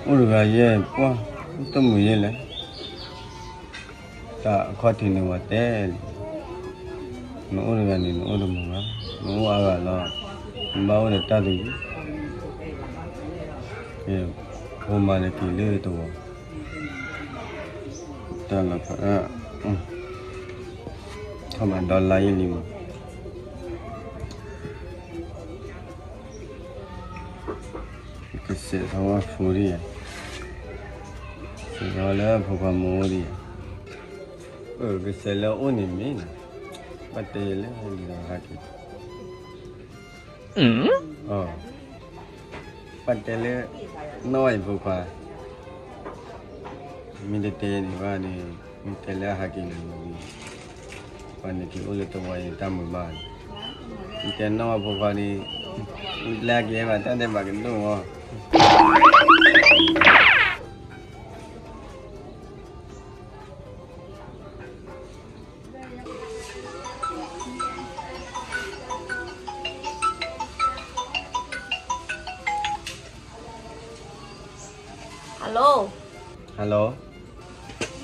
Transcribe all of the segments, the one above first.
အိၣ်တဂၤယဲၢ်ပှၢ်, အိၣ်တမုာ်ယဲၢ်လဲၣ်. တၢ်အခီၣ်ထံးန့ၣ်ဝဲတဲလံ, နအိၣ်တဂၤန့ၣ် နအိၣ်တမုာ်ဘၣ်, နအိၣ်အါဂၤလီၤ, နဘၣ်အိၣ်ဒီးတၢ်တဂ့ၤ. ဖိမါတက့ၤလၢတဝီ, တၢ်လီၤဖးဒၣ်, ထီၣ်ဘးဒီလါယဲၢ်လံမး. ကစဲးထီၣ်ဝဲဖိဒံးဧါ, စဲးထီၣ်လၢဖိခွါမ့ၢ်အိၣ်ဒံးဧါ. ကစဲးလၢအအိၣ်န့ၣ်မ့ၢ်နၤ, ဘၣ်တဲလၢလံဒီးဟဲက့ၤ, ဘၣ်တဲလၢ နီၢ်ဝဲယဖိခွါ, မ့ၢ်တတဲန့ၣ်ဘၣ်န့ၣ်, မ့ၢ်တဲလၢဟဲက့ၤန့ၣ်, ပှၤန့ၣ်က့ၤအိၣ်လၢတဝီအံၤတၢ်မုာ်ဘၣ်န့ၣ်, မ့ၢ်တဲနီၢ်ဝဲဖိခွါန့ၣ်, လၢက့ၤဘၣ်တၢ်ဒဲးဘးကဒိၣ်မး. ဟဲလိ, ဟဲလိ,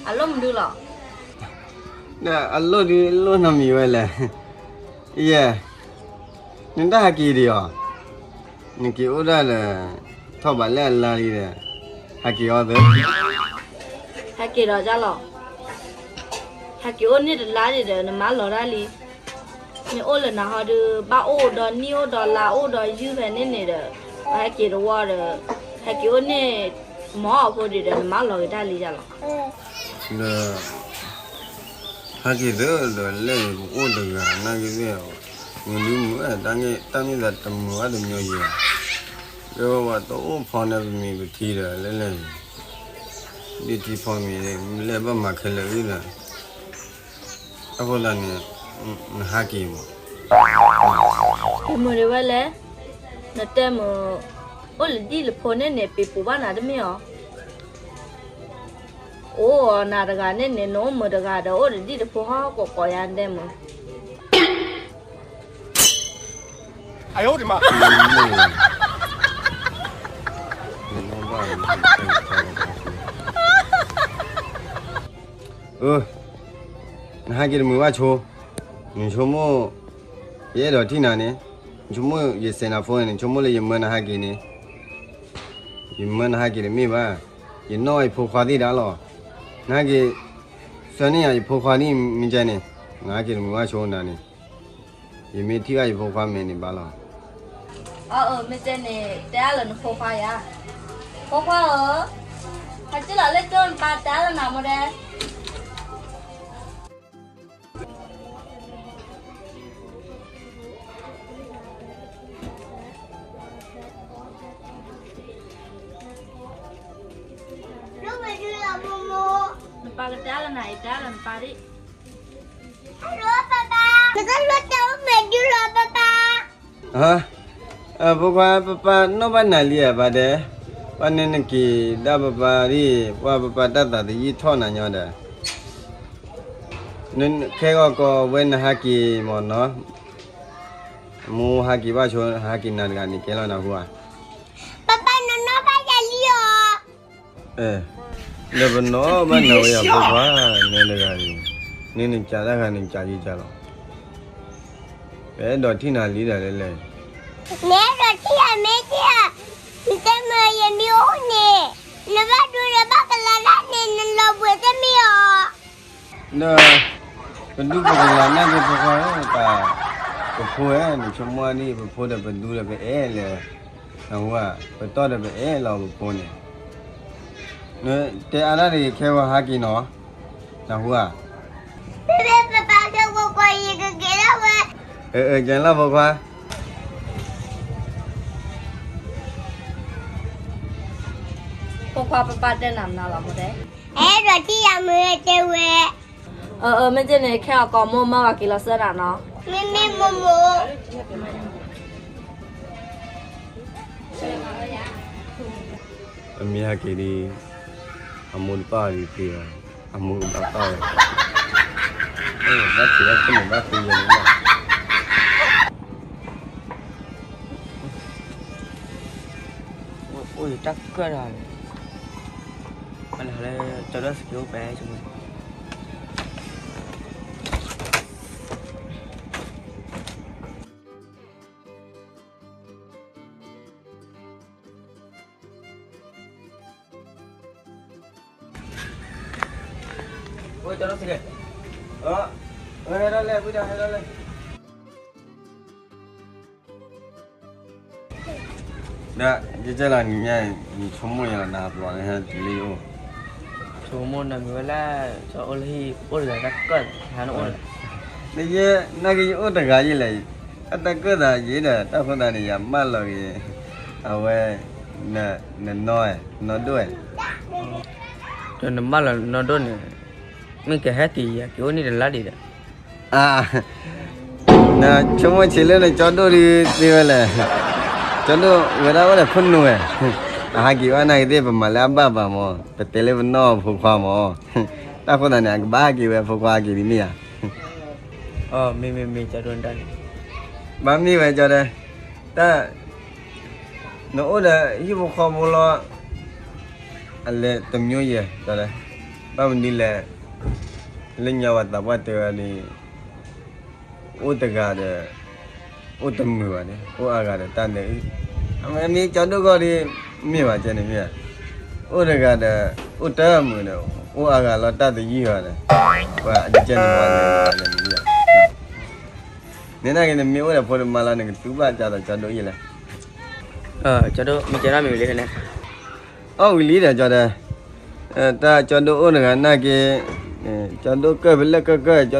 အလိၣ်မနုၤလီၤ. အလိၣ်ဒ်လိၣ်နီတမံၤဝဲလဲၣ်. ယဲ, နတၢ်ဟဲက့ၤဒံးဧါ, နက့ၤအိၣ်ဒၣ်ဒီး, ထီၣ်ဘးလၢအလါလံဒီး, ဟဲက့ၤအီၤသၢ, ဟဲက့ၤဒီးဒ်လီၤ. ဟဲက့ၤအိၣ်န့ၢ်တလါဒံးဒီး နမါလီၤဒၣ်လံ. နအိၣ်လၢနၤဟီဒီး ဘၣ်အိၣ်ဒီးနံၣ်အိၣ်ဒီးလါအိၣ်ဒီးယုၢ်ဖဲန့ၣ်န့ၣ်ဒီး, ပှၤဟဲက့ၤတဝီဒီး, ဟဲက့ၤအိၣ်န့ၢ်, မီၤအဖိဒံးဒီး နမါလီၤက့ၤတၢ်လံဒ်လီၤ. ဒီး, ဟဲက့ၤသၢဒီးလဲၣ် ပအိၣ်တဂၤနာ်က့သ့ၣ်, မုာ်ဒုမုာ်ဝဲ, တၢ်မ့ၢ်သးတမုာ်ဘၣ်တမံၤယဲၢ်, ဒီးပှၤတအိၣ်ဖီန့ၣ်ပမ့ၢ်ပထံဒီးလဲၣ်လဲၣ်, ဒ်ထံဖီမ့ၢ်လဲၣ်ဘၣ်မၤခဲလၢာ်အံၤဒီး, အဃိသတးန့ၣ်, နဟဲက့ၤမး. မုာ်ဒံးဝဲလဲၣ်, နတဲမုာ်, အိၣ်လၢဒ်လၢဖိန့ၣ်န့ၣ် ပံၤပူၤဘၣ်နၤတမ့ၢ်ဧါ. အိၣ်အီၤနၤတဂၤန့ၣ်န့ၣ် နအိၣ်မုာ်တဂၤဒီး အိၣ်ဒီးဒ်တဖိဟီၣ်ကိးကိးယါတဲမုာ်. နဟဲက့ၤတမုာ်ဘၣ်ဆိ, နဆိကမိၣ်, ယအဲၣ်ဒိးထံၣ်နၤန့ၣ်, နဆိကမိၣ်ယစဲးနၤဖိန့ၣ် နဆိကမိၣ်လၢယမၢနဟဲက့ၤန့ၣ်, ယမၢနဟဲက့ၤတမ့ၢ်ဘၣ်, ယနီၣ်ယဖိခွါသ့ၣ်ဒၣ်လီၤ, နဟဲက့ၤ, ဆၢန့ၢ်ယၤယဖိခွါန့ၣ် မ့ၢ်ကဲန့ၣ်, နဟဲက့ၤတမုာ်ဘၣ်ဆိနၤန့ၣ်, ယမ့ၢ်ထံၣ်ဘၣ်ယဖိခွါမဲာ်န့ၣ်ဘၣ်လီၤ. အၢ မ့ၢ်ကဲန့ၣ် တဲအါလၢနဖိခွါယၤ, ဖိခွါဧၢ, ဟဲက့ၤလီၤလၢကၠိနပၢ်တဲအါလၢနၤမ့ၢ်ဒဲး နပၢ်ကတဲလၢနၤအံၤ တဲလၢနပၢ်ဒ်, နကတဲအိၣ်မဲာ်ဒုလီၤပၢ်ပၢ်, ဖိခွါ ပၢ်ပၢ်နီၣ်ဘၣ်နၤလံဧါ ပၢ်ဒဲး, ပၢ်န့ၣ်နက့ၤဒၣ်ပၢ်ပၢ်ဒ်, ပှၤပၢ်ပၢ်တၢ်သးတယံာ်ထီၣ်နၤညီဒီး, ခဲဂီၤကီးဝဲနဟဲက့ၤမ့ၢ်နီၤ, မိၢ်ဟဲက့ၤဘၣ်ဆိ ဟဲက့ၤနၤတဂၤန့ၣ်ကဲလီၤနၢ်ဟူဧါ, ပၢ်ပၢ်နနီၣ်ဘၣ်ယၤလံဧါ. ဒီးပနီၣ်ဘၣ်နၤဝဲယၤဖိခွါ, နဲတဂၤန့ၣ်, န့ၣ်နကးတၢ်ခါန့ၣ်ကးယံာ်ကးလီၤ, ပအဲၣ်ဒိးထံၣ်နၤလံဒီးလဲၣ်လဲၣ်, နအဲၣ်ဒိးထံၣ်ယၤမ့ၢ်ကဲဧါ, နတဲမ့ၢ်ယမ့ၢ်အိၣ်န့ၣ်, နဘၣ်ဒိဒီးဘၣ်ကလၤဒၣ်န့ၣ် နလီၤဘှံးတမ့ၢ်ဧါ. ဒီး, ပဒူပကလၤနာ်က့ဖိခွါဧၢ, ပဖိဧၢ, နဆိကမိၣ်ဒ်ပဖိဒီးပဒူဒီးပအဲၣ်လဲၣ်, နၢ်ဟူဧါ, ပတီၢ်ဒီးပအဲၣ်လီၤပဖိန့ၣ်, နတဲအါဒၣ်တဂ့ၤ ခဲဂီၤဟဲက့ၤနီၤ, နၢ်ဟူဧါ, ပၢ်ပၢ် ခဲဂီၤကီးယကက့ၤဒၣ်ဝဲ, ကလီၤဖိခွါ ဖိခွါ ပၢ်ပၢ်တဲနၤမနုၤလီၤမိၢ်ဒဲး, အဲၣ်ဒိးထံၣ်ယၤမ့ၢ်တဲဝဲ, အၢ အၢ မ့ၢ်ကဲန့ၣ် ခဲဂီၤကီးမိၢ်မၢဝဲက့ၤလီၤစၢနၤနီၤ, မ့မ့ၢ်မိၢ်မိၢ်, အမ့ၢ်ဟဲက့ၤဒ်, အမိၢ်တပၣ်ဒ်သ့ဘၣ်, အမိၢ်ကဘၣ်ပၣ်ဝဲ, ဘၣ်သ့ဘၣ်သ့န့ၣ်ဘၣ်သ့ယဲန့ၣ်လီၤ. အိၣ်ယတၢ်ကၢၣ်တဂၤန့ၣ်, လၢကၠီဒိၣ်စက့အိၣ်ပဲဆိမိၣ် အိၣ်ကၠီဒိၣ်စက့ ဟဲဒၣ်လဲၣ် ဝံၤဒီးဟဲဒၣ်လဲၣ် ဒီး ယကဲလီၤနံၤညါ ယဆိကမိၣ်ယလီၤနၤပျီန့ၣ် ဟဲတုၤလၢယအိၣ် ဆိကမိၣ်နမံၤဝဲလၢ ကၠီအိၣ်လၢဟံၣ် အိၣ်တဂၤတၢ်ကၢၣ်သး ဟးနအိၣ်လၢ နယဲ နာ်က့ယအိၣ်တဂၤယဲလဲၣ် အတၢ်ကၢၣ်သးယဲဒီး တၢ်ဃိသတးန့ၣ် ယမၢလီၤက့ၤ အဝဲ နနီၢ် နီၢ်ဒိၣ် ဒီးနမၢလီၤနီၢ်ဒိၣ်န့ၣ် မ့ၢ်ကဟဲက့ၤယၤ က့ၤအိၣ်န့ၢ်တလါဒံးဒီး အါ နဆိကမိၣ်ဆံးလၢနကၠီဒိၣ်ဒုးသ့ဝဲလဲၣ်, ကၠီဒိၣ်ဝဲဒၣ်အိၣ်ဒီးခိၣ်နူာ်ဝဲ, အဟးက့ၤဘၣ်နာ်က့ၤသ့ၣ် ပမၤလၢအဘၣ်ဘၣ်မၢ်, ပတဲလၢပနီၢ်အဖိခွါမၢ်, တၢ်ဃိသတးန့ၣ် အကဘၣ်ဟးက့ၤဝဲအဖိခွါဟးက့ၤဒ်န့ၣ်ဧါ, မ့ၢ်မ့ၢ်မ့ၢ်ကၠီဒိၣ်တၢ်န့ၣ်, ဘၣ်မ့ၢ်ဝဲကၠီဒိၣ်, တၢ် နအိၣ်ဒီးဟံၣ်ဖိဃီဖိလီၤ, အလဲၤတမျိုးယဲၢ်, ဘၣ်မနုၤလဲၣ်, လၢညါဝဲသးပှၢ်တဲဝဲဒၣ်, အိၣ်တဂၤဒီး အိၣ်တမုာ်ဘၣ်န့ၣ်, အိၣ်အါဂၤဒီးတၢ်နၢအုၣ်, အမ့ၢ်ကၠီဒိၣ်ဂီၢ်ဒီး မ့ၢ်ဘၣ်ကဲန့ၣ်မ့ၢ်, အိၣ်တဂၤဒီး အိၣ်တမုာ်ဒီး အိၣ်အါဂၤလီၤတၢ်တယုၢ်ဘၣ်ဒီး, ပှၤအဒကဲန့ၣ်မ့ၢ်လဲၣ်, န့ၣ်နာ်က့ၤနမ့ၢ်အိၣ်ဒီးဖိဒီးမါလီၤ နကတူၢ်ဘၣ်ကၢ်သိးကၠီဒိၣ်ယဲၢ်လဲၣ်, ကၠီဒိၣ်မ့ၢ်ကဲနီၢ်မံၤဝံၤလံန့ၣ်, အီၣ်ဝံၤလံဒီးကၠီဒိၣ်, တၢ်ကၠီဒိၣ်အိၣ်တဂၤနာ်က့ၤ, ကၠီဒိၣ်ကၢၢ်ဖဲလဲၣ်ကၢၢ်ကၢၢ် ကၠီဒိၣ်လီၤဘဲလီၤ ကၠီ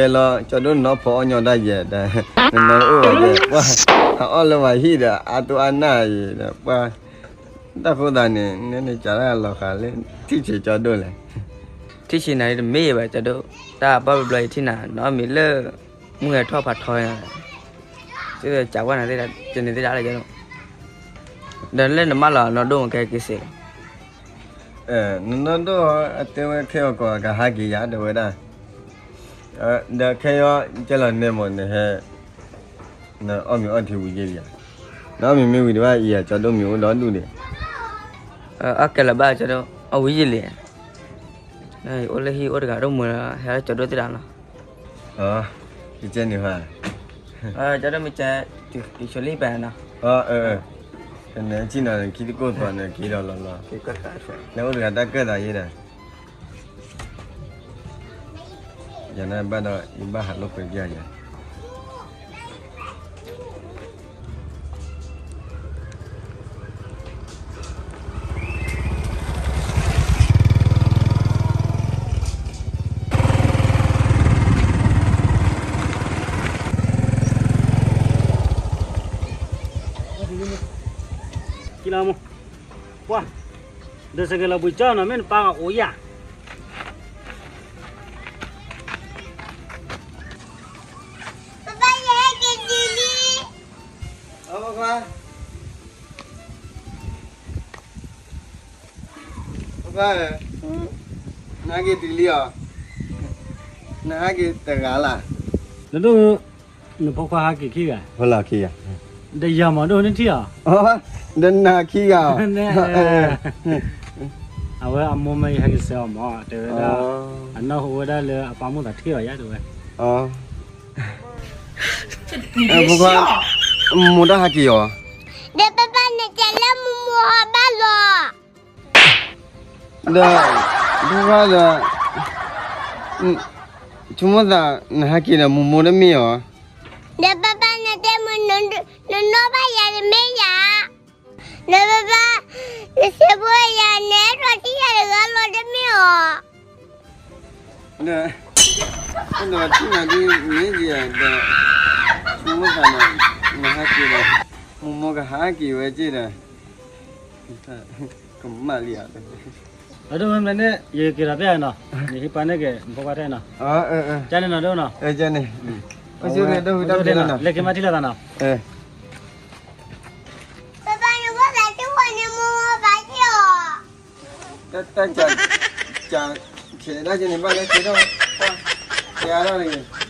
ဒိၣ်နီၢ်ဖီအီၣ်ညီတၢ်ယဲၢ်ဒီး, နနီၢ်အိၣ်ဝဲဒီး ပှၤ, အအီၣ်လၢပှၤဟံၣ်ဒီး အါတိၢ်အါနၢ်အံၤဒီး ပှၤ, တၢ်ဃိသတးန့ၣ် နန့ၣ်ကးတၢ်လီၤဃာ်လၢ ထံၣ်ဆံးကၠီဒိၣ်လဲၣ်, ထံၣ်ဆံးနၤတမ့ၢ်ယဲၢ်ဘၣ်ကၠီဒိၣ်, တၢ်ဘၣ်ဘျီဘျီယထံၣ်နၤ နီၢ်မံၤလၢ မုၢ်ဟဲထီၣ်ဖးထီ, ကးဝဲနၤသ့ၣ်, ကန့ၣ်သ့ၣ်တၢ်လၢကၠီဒိၣ်, ဒီးလၢနမၢလီၤနီၢ်ဒိၣ်မ့ၢ်ကဲက့ၤစ့ၢ် နနီၢ်ဒိၣ်အတဲဝဲခဲအံၤကီးကဟးက့ၤယၤတဲဝဲဒၣ်, ဒီးခဲအံၤကဲလီၤန့ၣ်မ့ၢ်နဟဲ, နအီၣ်မ့ၤအီထံဝံၤယဲၢ်လံဧါ, နအီၣ်မ့ၤမ့ၢ်ဝံၤတဘၣ်အံၤဧါ ကၠီဒိၣ်မ့ၢ်အိၣ်ဒီဒူၣ်ဒံး, အကဲလၢၤဘၣ်ကၠီဒိၣ် အဝံၤယဲၢ်လံ, အိၣ်လၢဟံၣ်အိၣ်တဂၤဒိၣ်မုာ်လီၤ ဟဲလၢကၠီဒိၣ်သ့ၣ်တၢ်လီၤ, ယကဲန့ၣ်ဧါ, ကၠီဒိၣ်မ့ၢ်ကဲ, တုၤဆိလံပနီၤ, ကန့ၣ်ဆံၣ်နီၤ နခံသကိးသွးန့ၣ်က့ၤဒီးလီၤလီၤ, နအိၣ်တဂၤတၢ်ကၢၣ်သးယဲၢ်ဒီး ယၤန့ၣ်ဘၣ်ဒီး ယဘၣ်ဟးလိာ်ကွဲပျၢ်ယၤ, ကံလီၤမူ, ပှၤ, ဒီးစကဲလီၤဘှံးကၠီနီၤ မ့ၢ်နပၢ်ကအိၣ်ယၤ ပၢ်ယဟဲက့ၤတုၤလံ, အခွါ, အခွါဧၢ, နဟဲက့ၤတုၤလံဧါ, နဟဲက့ၤတဂၤလၢ်, နဒိၣ်, နဖိခွါဟဲက့ၤခံဂၤ, ဟဲလီၤခံဂၤ, ဒီးယၤမးဒိၣ်နထံၣ်ဧါ, ဒီးနၤခံဂၤ, အဝဲအမိၢ်မ့ၢ်ယဟဲက့ၤဆှၢအီၤမး တဲဝဲဒၣ်, အနီၢ်ဟူဝဲဒၣ်လၢအပၢ်မိၢ်သးထံၣ်အီၤယၤတဲဝဲ ဖိခွါ, မိၢ်တၢ်ဟဲက့ၤအီၤ, ဒီးပၢ်ပၢ်န့ၣ်တဲလၢမိၢ်မိၢ်အီၤဘၣ်လီၤ, ဒီး, ဖိခွါဒီး, ဆိကမိၣ်သး, နဟဲက့ၤဒီးမိၢ်မိၢ်တမ့ၢ်အီၤ, ဒီးပၢ်ပၢ်န့ၣ်တဲမုၢ်, နနီၢ်ဘၣ်ယၤတမ့ၢ်ယၤ, ဒီးပၢ်ပၢ်, နစံးဘၣ်ယၤန့ၣ် ထီၣ်ထံၣ်ယၤတဂၤလီၤတမ့ၢ်အီၤ ဒီး, ဒီးထံၣ်နၤဒ်န့ၣ်ယဲၢ်ဒီး, ဆိကမိၣ်သးနီၤ, နဟဲက့ၤဒီး, မိၢ်မိၢ်ကဟဲက့ၤဝဲက့ၤဒီး, ကမၣ်လံဧါ, အဒိၣ်မ့ၢ်မ့ၢ်န့ၣ် ယက့ၤဒီးဖဲနီၤ, နဟံးပှၤန့ၢ်က့ၤ နဖိခွါထဲနီၤ, ကန့ၣ်နီၤဒိၣ်နီၤ, ကန့ၣ်, လဲၤက့ၤမၤထံၣ်လိာ်သးနီၤ, ပၢ်ပၢ်န့ၣ်ဘၣ်သးတဝီန့ၣ်မိၢ်မိၢ်ဘၣ်က့ၤအီၤ, တၢ်, တၢ်, ကဲဒၣ်ကဲန့ၣ်ဘၣ်လၢကဲထီၣ်, ကဲထီၣ်န့ၣ်